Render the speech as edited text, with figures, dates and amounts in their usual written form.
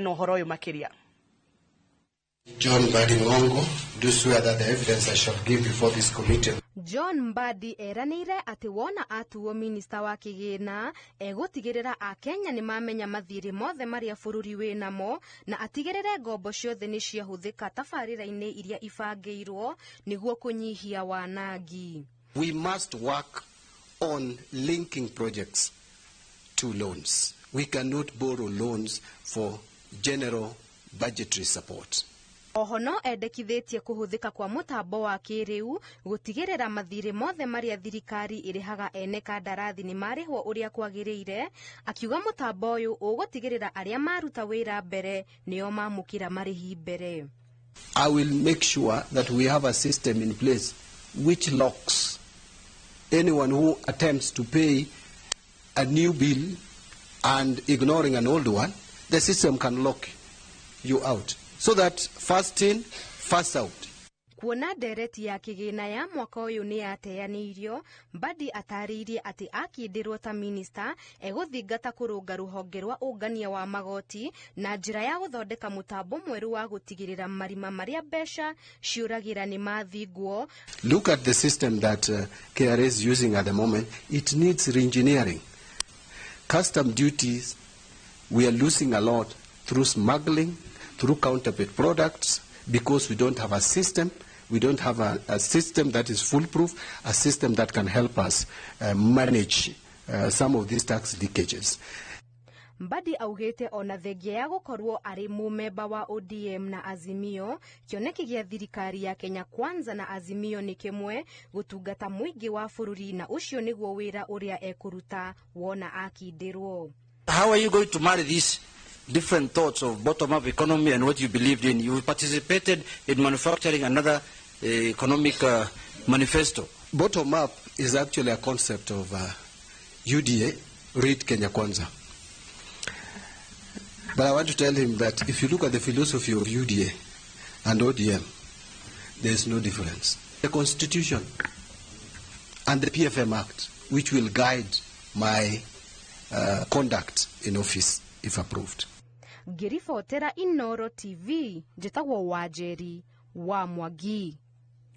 Na ũhoro ũyũ makĩria. John Mbadi Ngongo, do swear that the evidence I shall give before this committee John Mbadi eranĩire atĩ wona atuo minista wa kĩgĩna, egũtigĩrĩra Akenya nĩ mamenya mathiirĩ mothe marĩa bũrũri wĩ namo na atigĩrĩre ngombo ciothe nĩ ciahũthĩka tabarĩra-inĩ iria ibangĩirwo nĩguo kũnyihia wanangi. We must work on linking projects to loans. We cannot borrow loans for general budgetary support. Oho no endekithĩtie kũhũthĩka kwa mũtambo wa kĩrĩu gũtigĩrĩra mathirĩ mothe marĩa thirikari ĩrĩhaga ene kandarathi nĩ marĩhwo ũrĩa kwagĩrĩire, akiuga mũtambo ũyũ ũgũtigĩrĩra arĩa maruta wĩra mbere nĩo mamũkĩra marĩhi mbere. I will make sure that we have a system in place which locks anyone who attempts to pay a new bill and ignoring an old one. The system can lock you out. So that first in, first out. Kuona ndereti ya kĩgĩna ya mwaka ũyũ nĩ yateanĩirio, Mbadi atarĩirie atĩ akindĩrwo ta minista egũthingata kũrũnga rũhonge rwa ũngania wa magoti na njĩra ya gũthondeka mũtambo mwerũ wa gũtigĩrĩra marima marĩa mbeca ciũragĩra nĩ mathingwo. Look at the system that KRA is using at the moment. It needs reengineering. Custom duties, we are losing a lot through smuggling, through counterfeit products, because we don't have a system. We don't have a system that is foolproof, a system that can help us manage some of these tax leakages. Mbadi augĩte ona thengia ya gũkorwo arĩ mũmemba wa ODM na Azimio, kĩoneki gĩa thirikari ya Kenya Kwanza na Azimio nĩ kĩmwe, gũtungata mũingĩ wa bũrũri, na ũcio nĩguo wĩra ũrĩa ekũruta wona akindĩrwo. How are you going to marry these different thoughts of bottom-up economy and what you believed in? You participated in manufacturing another economic manifesto. Bottom up is actually a concept of UDA, read Kenya Kwanza. But I want to tell him that if you look at the philosophy of UDA and ODM, there is no difference. The Constitution and the PFM Act, which will guide my conduct in office if approved. Ngĩribotera Inoro TV, njĩtagwo Wanjeri wa Mwangi.